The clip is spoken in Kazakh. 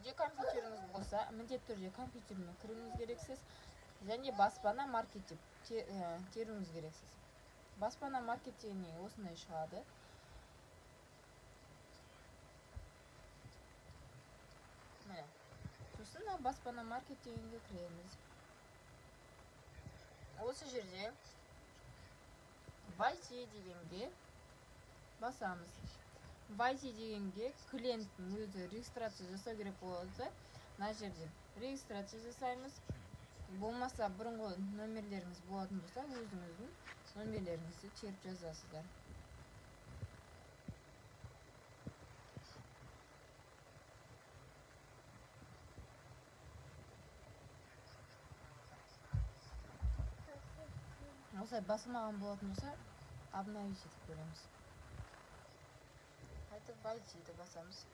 Үйде компьютеріңіз болса, міндетті түрде компьютермен кіруіңіз керексіз. Және Баспана Маркет деп теруіңіз керексіз. Баспана Маркет дегеннен осындай шығады. Міне. Сосын мына Баспана Маркет дегенге кіреміз. Осы жерде «Войти» дегенге басамыз. «Войти» дегенге клиенттің өзі регистрация жасау керек болады. Мына жерде регистрация жасаймыз. Болмаса, бұрынғы номерлеріңіз болатын болса, өзіңіздің номерлеріңізді теріп жазасыздар. Осылай басылмаған болатын болса, обновить етіп көреміз. Қайтып «Войти» ді басамыз.